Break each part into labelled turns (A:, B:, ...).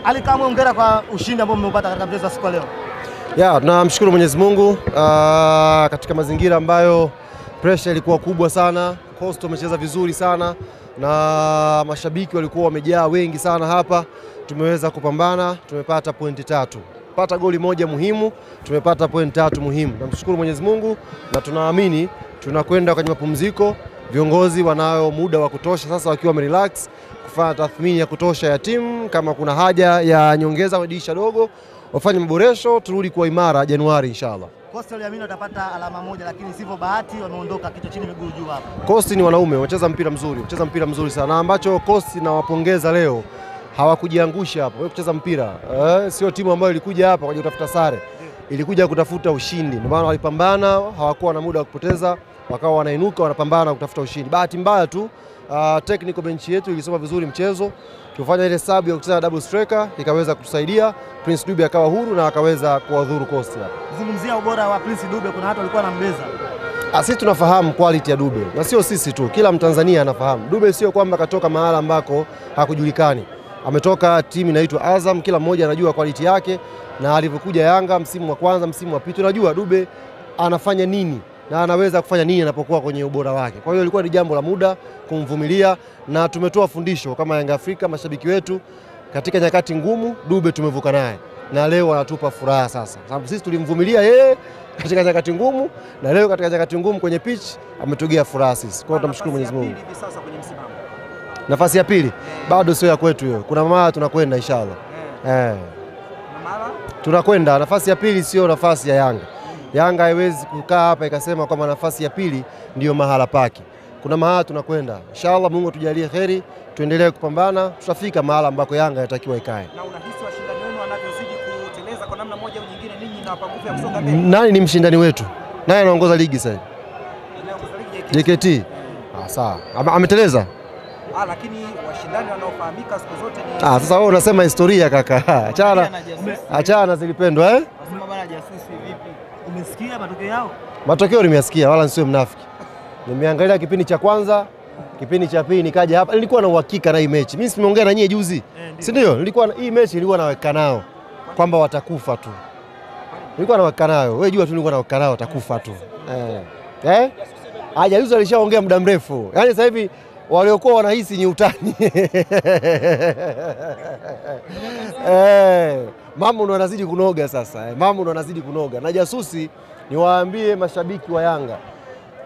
A: Ally Kamwe, hongera kwa ushindi ambao mmeupata katika mchezo wa siku leo.
B: Ya, tunamshukuru Mwenyezi Mungu katika mazingira ambayo pressure ilikuwa kubwa sana, Coastal wamecheza vizuri sana na mashabiki walikuwa wamejaa wengi sana hapa. Tumeweza kupambana, tumepata pointi 3. Pata goli moja muhimu, tumepata pointi 3 muhimu. Tunamshukuru Mwenyezi Mungu na tunaamini tunakwenda kwenye mapumziko. Viongozi wanayo muda wa kutosha sasa wakiwa wamerelax kufanya tathmini ya kutosha ya timu, kama kuna haja ya nyongeza au dirisha dogo wafanye maboresho, turudi kwa imara Januari inshallah.
A: Coastal waliamini watapata alama moja, lakini sivyo bahati, wameondoka kichwa chini miguu juu hapa.
B: Coastal ni wanaume, wacheza mpira mzuri, wacheza mpira mzuri sana. Ambacho Coastal nawapongeza leo, hawakujiangusha hapo. Wao kucheza mpira. Sio timu ambayo ilikuja hapa kwa kutafuta sare. Ilikuja kutafuta ushindi. Ndio maana walipambana, hawakuwa na muda wa kupoteza, wakawa wanainuka wanapambana kutafuta ushindi. Bahati mbaya tu technical bench yetu ilisoma vizuri mchezo, tufanya ile sub ya kucheza double striker ikaweza kutusaidia. Prince Dube akawa huru na akaweza kuwadhuru Coastal.
A: Zungumzia ubora wa Prince Dube, kuna watu walikuwa wanambeza.
B: Sisi tunafahamu quality ya Dube na sio sisi tu, kila Mtanzania anafahamu. Dube sio kwamba katoka mahala ambako hakujulikani. Ametoka timu inaitwa Azam, kila mmoja anajua quality yake, na alivyokuja Yanga msimu wa kwanza, msimu wa pili, tunajua Dube anafanya nini na anaweza kufanya nini anapokuwa kwenye ubora wake. Kwa hiyo ilikuwa ni jambo la muda kumvumilia, na tumetoa fundisho kama Yanga Afrika, mashabiki wetu katika nyakati ngumu Dube tumevuka naye na leo anatupa furaha sasa. Sababu sisi tulimvumilia yeye katika nyakati ngumu, na leo katika nyakati ngumu kwenye pitch ametugea furaha sisi. Kwa hiyo tunamshukuru Mwenyezi Mungu. Nafasi ya pili bado sio ya kwetu hiyo. Kuna mahala tunakwenda inshallah. Tunakwenda nafasi ya pili, sio nafasi ya Yanga. Yanga haiwezi kukaa hapa ikasema kwamba nafasi ya pili ndiyo mahala pake. Kuna mahala tunakwenda. Inshallah Mungu atujalie kheri, tuendelee kupambana, tutafika mahala ambako Yanga inatakiwa ikae.
C: Na unahisi washindani wenu wanavyozidi kuteleza kwa namna moja au nyingine, ninyi mnawapa nguvu ya kusonga mbele?
B: Nani ni mshindani wetu? Nani anaongoza ligi sasa? JKT. Sawa. Ameteleza?
C: Lakini washindani wanaofahamika siku zote ni
B: sasa wewe unasema historia kaka. Achana. Achana zilipendwa eh?
C: Unasema bana jasusi vipi?
A: Umesikia matokeo yao?
B: Matokeo nimeyasikia, wala nisiwe mnafiki. Nimeangalia kipindi cha kwanza, kipindi cha pili nikaja hapa. Nilikuwa na uhakika na hii mechi. Mimi simeongea na nyie juzi. Si ndio? Nilikuwa hii mechi nilikuwa naweka nao kwamba watakufa tu. Nilikuwa naweka nayo. Wewe jua tu nilikuwa naweka nao watakufa tu. Juzi alishaongea muda mrefu. Yaani sasa hivi waliokuwa wanahisi ni utani. Mambo ndo yanazidi kunoga sasa. Mambo ndo yanazidi kunoga. Na jasusi, niwaambie mashabiki wa Yanga,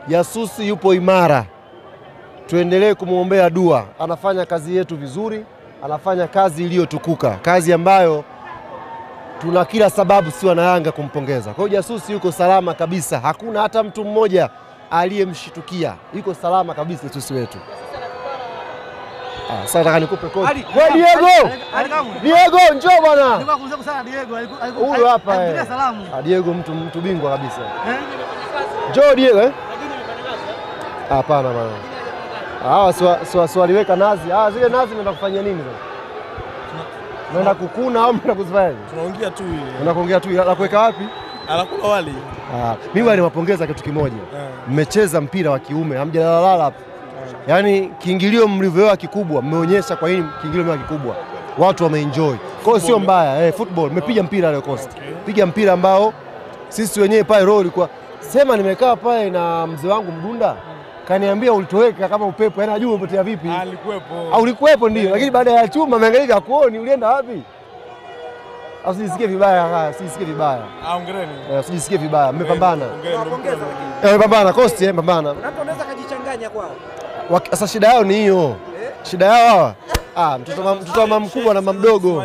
B: jasusi yupo imara. Tuendelee kumuombea dua. Anafanya kazi yetu vizuri, anafanya kazi iliyotukuka, kazi ambayo tuna kila sababu si wana Yanga kumpongeza. Kwa hiyo jasusi yuko salama kabisa. Hakuna hata mtu mmoja aliyemshitukia. Yuko salama kabisa jasusi wetu. Sasa nataka nikupe kodi. Wewe Diego! Diego njoo bwana.
A: Nilikuwa kumzungumza sana Diego,
B: huyu hapa. Diego mtu bingwa kabisa. Njoo Diego eh? Hapana bwana. Hawa si waliweka nazi. Zile nazi mnaenda kufanya nini sasa? Mnaenda kukuna au mnaenda kuzifanya?
D: Tunaongea tu ile.
B: Mnaongea tu la kuweka wapi?
D: Anakula wali.
B: Mimi wali kitu kimoja. Mmecheza mpira wa kiume, hamjalalala hapa. Yaani kiingilio mlivyoa kikubwa, mmeonyesha kwa nini kiingilio mlivyoa kikubwa. Watu wameenjoy. Kwa hiyo sio mbaya, football mmepiga mpira leo Coast. Piga mpira ambao sisi wenyewe pale roho ilikuwa sema, nimekaa pale na mzee wangu Mgunda. Kaniambia ulitoweka kama upepo, yaani najua umepotea vipi.
D: Alikuwepo.
B: Ulikuwepo ndio, lakini baada ya chuma ameangalia kuoni ulienda wapi? Usijisikie vibaya, usijisikie vibaya.
D: Hongereni.
B: Usijisikie vibaya, mmepambana.
C: Mmepambana
B: Coast, mmepambana.
C: Kuna mtu anaweza kujichanganya kwao.
B: Sasa shida yao ni hiyo. Shida yao hawa. Mtoto wa mama mkubwa na mama mdogo.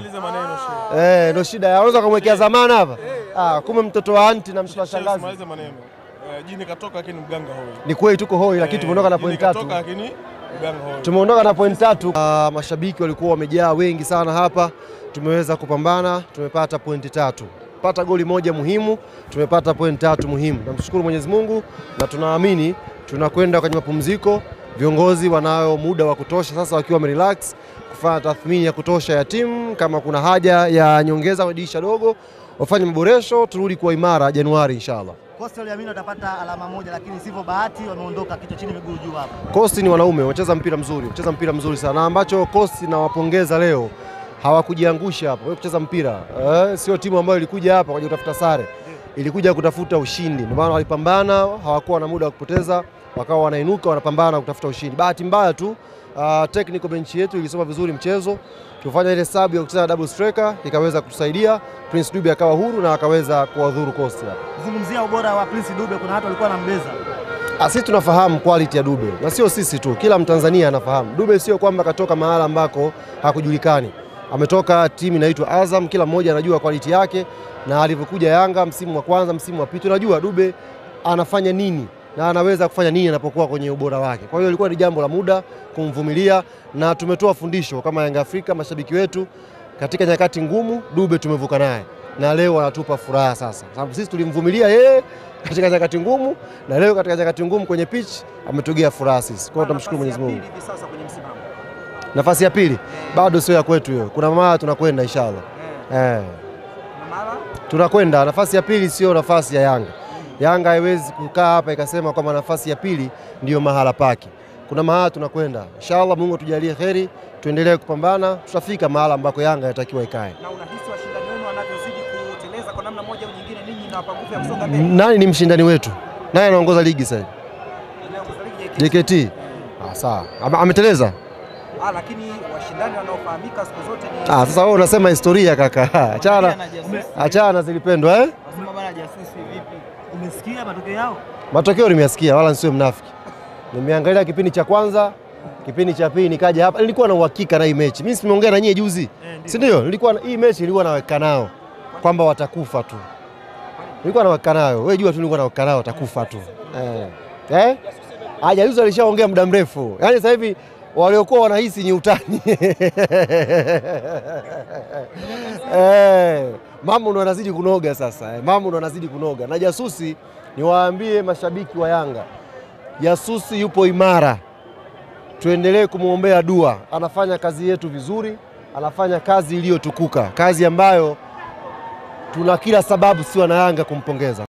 B: Ndio shida yao. Unaweza kumwekea zamana hapa. Kumbe mtoto wa anti na mtoto wa shangazi.
D: Maliza maneno. Jini katoka lakini mganga hoi.
B: Ni kweli tuko hoi lakini tumeondoka na point 3.
D: Katoka lakini mganga hoi.
B: Tumeondoka na point 3. Mashabiki walikuwa wamejaa wengi sana hapa. Tumeweza kupambana, tumepata pointi 3. Pata goli moja muhimu, tumepata point 3 muhimu. Tunamshukuru Mwenyezi Mungu na tunaamini tunakwenda kwenye mapumziko. Viongozi wanayo muda wa kutosha sasa wakiwa wamerelax kufanya tathmini ya kutosha ya timu, kama kuna haja ya nyongeza au dirisha dogo wafanye maboresho, turudi kwa imara Januari inshallah.
A: Coastal waliamini watapata alama moja, lakini sivyo bahati, wameondoka kichwa chini miguu juu hapa.
B: Coastal ni wanaume, wacheza mpira mzuri, wacheza mpira mzuri sana. Ambacho Coastal nawapongeza leo, Hawakujiangusha hapo. Wewe kucheza mpira sio timu ambayo ilikuja hapa kwa ajili kutafuta sare. Ilikuja kutafuta ushindi. Ndio maana walipambana, hawakuwa na muda wa kupoteza, wakawa wanainuka wanapambana kutafuta ushindi. Bahati mbaya tu technical bench yetu ilisoma vizuri mchezo. Tufanya ile sub ya kucheza double striker ikaweza kutusaidia. Prince Dube akawa huru na akaweza kuwadhuru Coast hapa.
A: Zungumzia ubora wa Prince Dube, kuna watu walikuwa wanambeza.
B: Sisi tunafahamu quality ya Dube na sio sisi tu, kila Mtanzania anafahamu. Dube sio kwamba katoka mahala ambako hakujulikani. Ametoka timu inaitwa Azam, kila mmoja anajua quality yake, na alivyokuja Yanga msimu wa kwanza, msimu wa pili, tunajua Dube anafanya nini na anaweza kufanya nini anapokuwa kwenye ubora wake. Kwa hiyo ilikuwa ni jambo la muda kumvumilia, na tumetoa fundisho kama Yanga Afrika, mashabiki wetu katika nyakati ngumu Dube tumevuka naye na leo anatupa furaha sasa. Sababu sisi tulimvumilia yeye katika nyakati ngumu, na leo katika nyakati ngumu kwenye pitch ametugea furaha sisi. Kwa hiyo tunamshukuru Mwenyezi Mungu. Nafasi ya pili bado sio ya kwetu hiyo. Kuna mahala tunakwenda inshallah. Tunakwenda. Nafasi ya pili sio nafasi ya Yanga. Yanga haiwezi kukaa hapa ikasema kwamba nafasi ya pili ndiyo mahala pake. Kuna mahala tunakwenda. Inshallah Mungu atujalie kheri, tuendelee kupambana, tutafika mahala ambako Yanga inatakiwa ikae.
C: Na unahisi washindani wenu wanavyozidi kuteleza kwa namna moja au nyingine, ninyi mnawapa nguvu ya kusonga mbele?
B: Nani ni mshindani wetu? Nani anaongoza ligi sasa? JKT. Sawa. Ameteleza?
C: Lakini washindani wanaofahamika siku zote ni
B: sasa wewe unasema historia kaka. Achana zilipendwa eh?
E: Unasema bana jasusi vipi?
A: Umesikia matokeo yao?
B: Matokeo nimeyasikia, wala nisiwe mnafiki. Nimeangalia kipindi cha kwanza, kipindi cha pili nikaja hapa. Nilikuwa na uhakika na hii mechi. Mimi simeongea na nyie juzi. Si ndio? Nilikuwa hii mechi nilikuwa naweka nao kwamba watakufa tu. Nilikuwa naweka nayo. Wewe jua tu nilikuwa naweka nao watakufa tu. Juzi alishaongea muda mrefu. Yaani sasa hivi waliokuwa wanahisi ni utani. Mambo ndo yanazidi kunoga sasa. Mambo ndo yanazidi kunoga. Na jasusi, niwaambie mashabiki wa Yanga, jasusi yupo imara. Tuendelee kumuombea dua. Anafanya kazi yetu vizuri, anafanya kazi iliyotukuka, kazi ambayo tuna kila sababu si wana Yanga kumpongeza.